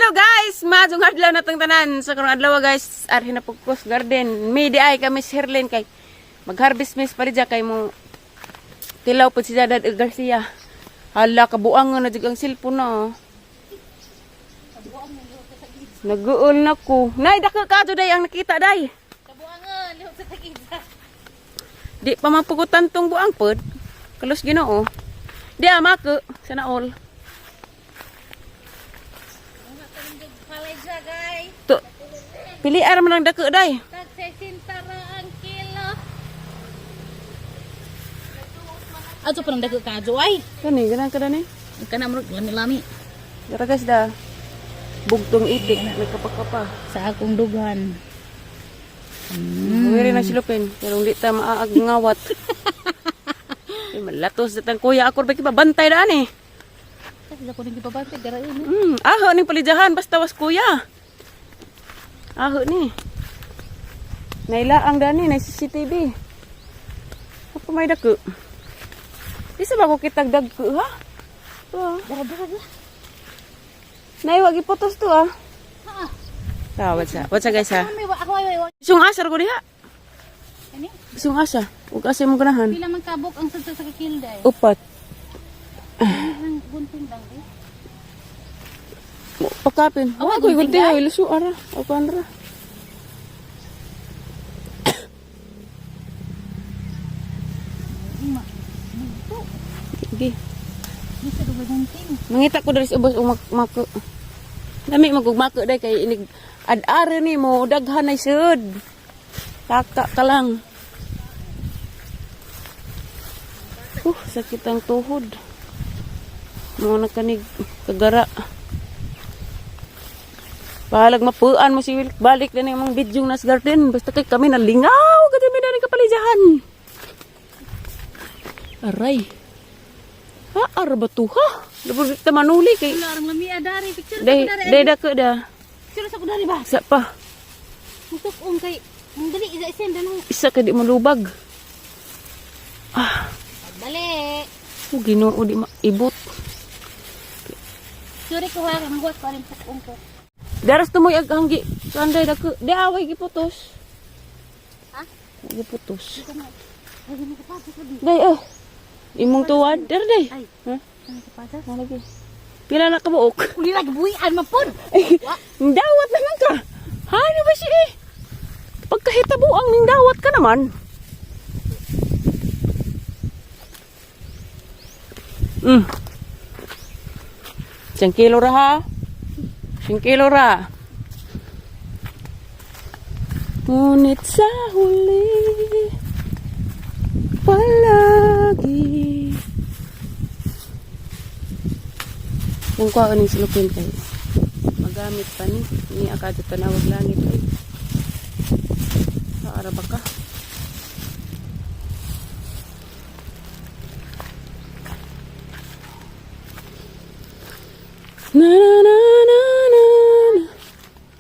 Hello guys! Maayong adlaw na tong tanan. Sa karong adlaw guys, arhi na pugkos garden. Mi di ay kami si Herlin kay mag-harvest miss pa kay mo tilaw pud si Dad Garcia. Hala, kabuang na jud ang cellphone na. Oh. Naguol na ko. Nay, dako ka day ang nakita day. Kabuangan, lihok sa tagisa. Di pa mapugutan tong buang pod. Kalos Ginoo. Di ama ko sana all. Palay siya, guys. To. Pili man lang dako day. Tag 60 ra ang kilo. Ato pa nang dako ka ajo ay. Kani ganan ka dani. Kana mo lami-lami Dara guys da. Bugtong itik nagkapakapa. Sa akong dughan. Wiri na silupin pero hindi ta maaag ngawat. Ay, malatos datang kuya ako ba bantay daan eh. Kasi ako nang gibabantay dara ini. Aho ning palijahan basta was kuya. Aho ni. Nailaang dani na CCTV. Ako may dako. Di sa ba ko kitag dagko ha? To. Ah. Dara dara dara. Nay wag iputos to ah. Ha. Ta, what's up? What's up guys ha? May wa ako ay wa. Isong asa ra ko diha. Ani? Isong asa. Ug asa imong ganahan? Pila man kabok ang sadsa sa kakil day. Upat. Ang gunting lang eh. Mo pakapin. Awa, Wa koy gunting gunting ay? ay luso ara. O kuan ra. Sige. Di sa duga gunting. Mangita ko diri sa ubos og mako. Dami magugmako day kay inig ad-are ni mo daghan ay sud. Taka ka lang. Sakit ang tuhod. Mo na kanig kagara. Pahalag mapuan mo si Will. Balik na ng mga video nas garden. Basta kay kami nalingaw. Kasi mi na kapalijahan. Aray. Ha, arba to ha? Dapat ta manuli kay Wala arang lami adari picture sa Day, ko dari. day dako da. Picture sa ko dari ba? Sa pa. Mutok kay mong dali isa isend ano. Isa ka di malubag. Dali. O Ginoo di maibot. Sorry ko ha, mangguat pa rin pukong ko. Daras tumoy ag hanggi. Kanday dako. Di away giputos. Ha? Giputos. Ay, may kapatas lagi. Day oh. Imong tuwad der day. Ay. Ha? May kapatas. Nalagi. Pila na kabuok? Uli lagi buwian mapod. Dawat naman ka. Ha, ano ba siya eh? Pagkahitabo ang ning dawat ka naman. Siyang kilo ra ha. Siyang kilo ra. Ngunit sa huli, palagi. Kung kuha ning silupin kayo magamit pa ni ni akadto tanawag langit ay sa ba ka. Na na na na na na.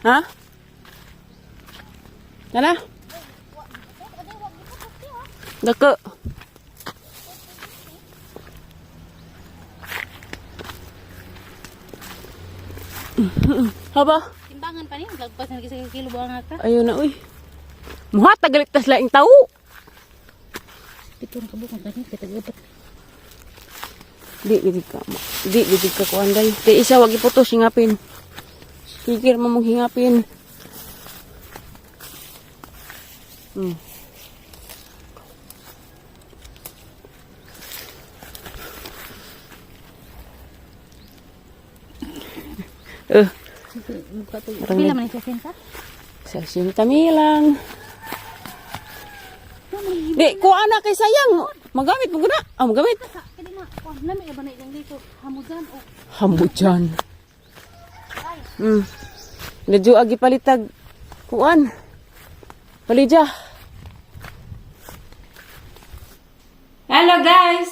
Ha, Nana, dako. Haba. Timbangan pa ni, lagpas na sa kilo buang ka. Ayun na, uy. Muha, tagalik tas laing tao. Pito na kabuk ang kani kita gapat. Di, gid ka. Di, gid ka kuanday. Kay isa, wag iputos, hingapin. Higir mo mong hingapin. Pila man siya senta? Sa sintamilang. Di, kuha na kay sayang. Magamit mo guna. Ah, magamit. Kani na, kuan nami ba na ilang dito hamujan o Hambujan. Medyo agi palitag kuan. Palidya. Hello guys.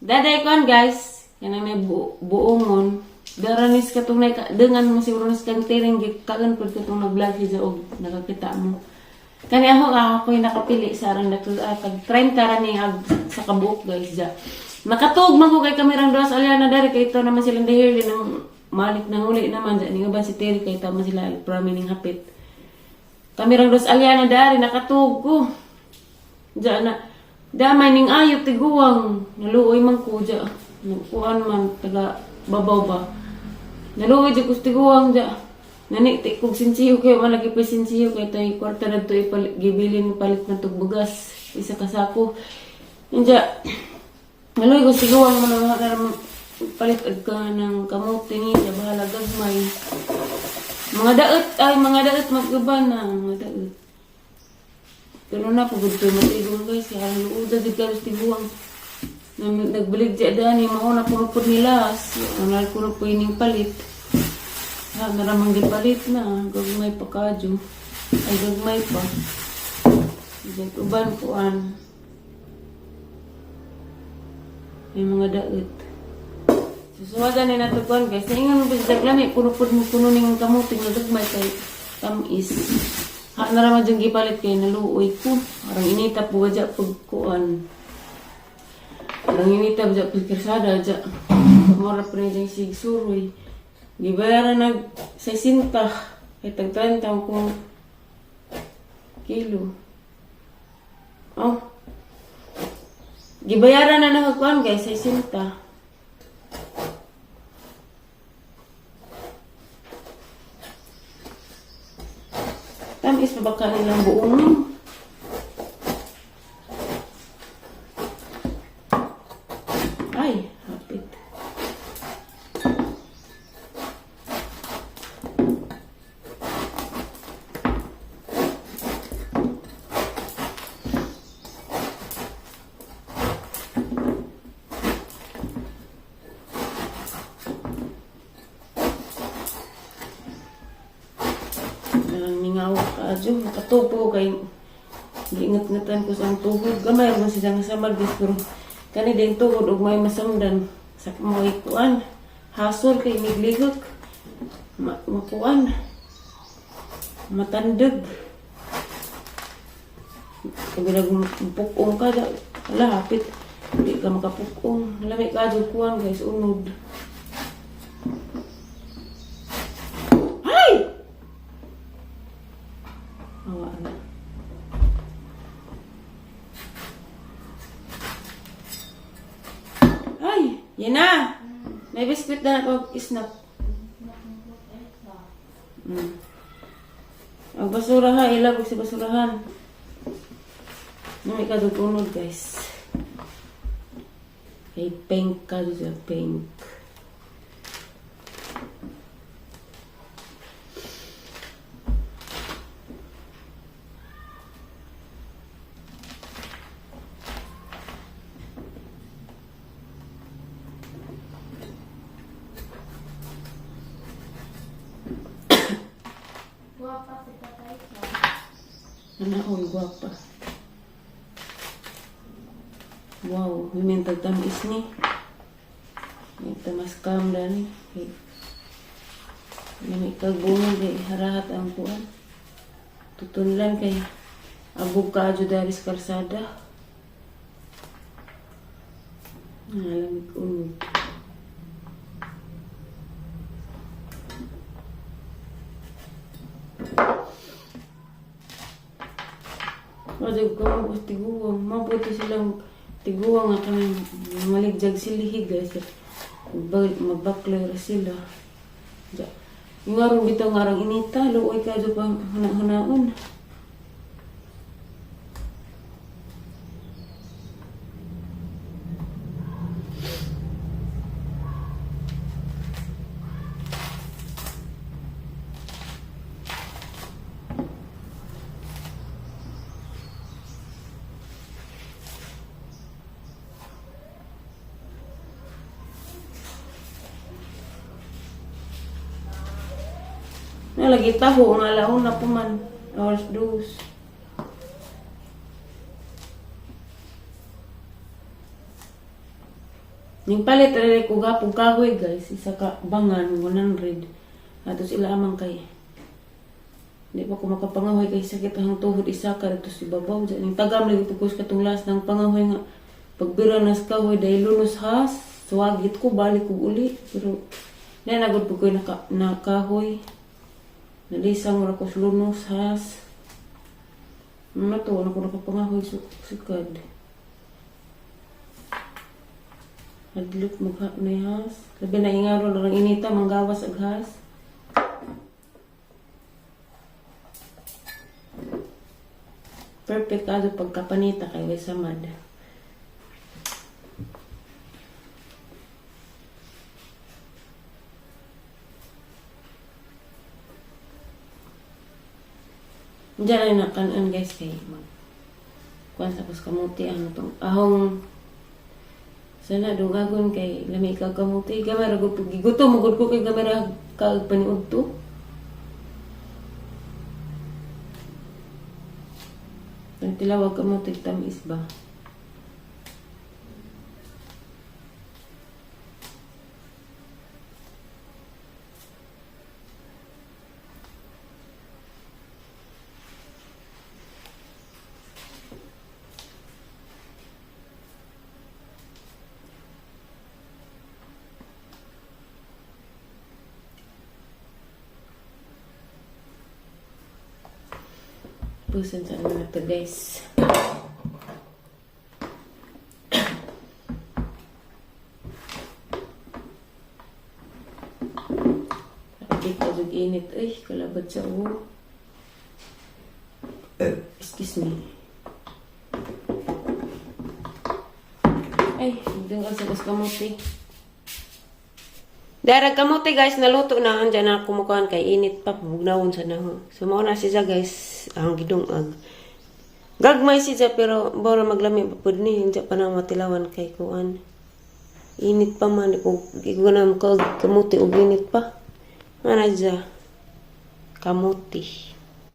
Daday kuan guys. Yan ang may buongon. Daranis katong nay dengan mo siguro nis kang tiring gikaan pud katong nag-vlog siya og nakakita mo. Kani ako ako'y nakapili sa arang dako tag 30 ra ni ag sa kabuok guys ja. Makatug man ko kay kamerang dos alya na dari kay ito naman silang dahil ng malik nang uli naman dyan. Nga ba si Terry kay tama sila promining hapit. Kami rang dos Aliana dari nakatug ko. Diyan na damay ning ayop tiguang naluoy man ko dya. Kuan man taga babaw ba. Naluoy di ko sa tiguang dya. Nani ti kog sinsiyo kay malagi pa sinsiyo kay tay kwarta na to ipalit gibilin palit man tog bugas isa ka sako. Inja naluoy ko sa tiguang man ang palit og ka ng kamote ni dya bahala gagmay. Mga daot ay mga daot mag-uban na mga daot. Pero na pagod ko matigong guys, kaya ang luuda di karos tiguang. Nagbalig di dani, mauna pumupod nila. Unal ko na po ining palit. Ha, naramang gipalit na, gagmay pa kadyo. Ay, gagmay pa. Diyan uban kuan. May mga daot. Susuwagan ni nato kuan guys. Naingon mo ba sa daglami, puno-puno mo puno ning kamuting na gagmay kay tamis. Ha, naraman diyang gipalit kay naluoy ko. Parang inita po dya pag kuan. Parang inita po dya pag kirsada dya. Mura pa rin diyang sigsuroy. Gibayaran nag 60. Kay tag 30 ang kung kilo. Oh. Gibayaran na nakakuan guys, 60. Tamis pa ba kanilang buong? Ay, hapit. Nangingaw ka, adyo. Nakatupo kay giingat-ngatan ko sa ang tuhod. Gamay man sila nga samad guys, pero kani din tuhod ug may masamdan sa mga ikuan. Hasol kay miglihok. Makuan. Matandog. Kabilag pukong ka, wala hapit. Di ka makapukong. Lami ka adyo kuan guys, unod. Ay! Awa na. Ay, yan na. May biscuit na ako isnap. Ang basura ha, ilabog sa basurahan. May kadutunod guys. Kay pink ka siya, pink. Guwapa si tatay siya. Ano, gwapa. Wow, may tamis ni. May tamas kam dani. Kay may kagbunga kay harahat ang kuan. Tutunlan kay abog ka adyo dari sa kalsada. Alam ko unod. Wala ko mo tiguang. Mabuti silang tiguang nga kami maligjag silihig guys. Magbakler sila. Ja. Yung arong bitaw nga arang inita, luoy ka pa huna-hunaon. Nalagi taho, nga alauna pa man. Alas 2. Ning palit rin ko gapong kahoy guys, isa ka bangan 100. Atos ila amang kay. Di pa ko makapangahoy kay sakit ang tuhod isa ka dito si babaw dyan. Ning tagam lagi pugos katong las ng pangahoy nga pagbira nas kahoy dahil lunos has suwagit ko balik ko uli pero Dahil nagod po ko nakahoy. Nalisang wala ko sa lunos, has. Ano to, wala ko nakapangahoy sukad. Hadlok magha na has. Labi na ingaro lang inita, manggawas ag has. Perfect ato pagkapanita kay way samad. Diyan ay nakanon, guys, kay mag kuan sa kus kamuti ang tong ahong sana dugagon kay lami ka kamuti gamay ra gud gigutom mo gud ko kay gamay ra kag paniud to. Ang tilawag kamuti tamis ba? Pusan sa ano na to, guys. Hindi ka jud init. Ay, kalabad sa ulo. Excuse me. Ay, doon ka sa kamuti. Darag kamote, guys, naluto na andyan na kumukuhan kay init pa bugnawon sa naho. So mao na siya, guys, ang gidungag. Gagmay siya pero bora maglami pa pud ni andyan pa na matilawan kay kuan. Init pa man ko gigunan ko kamote og init pa. Ana siya. Kamote.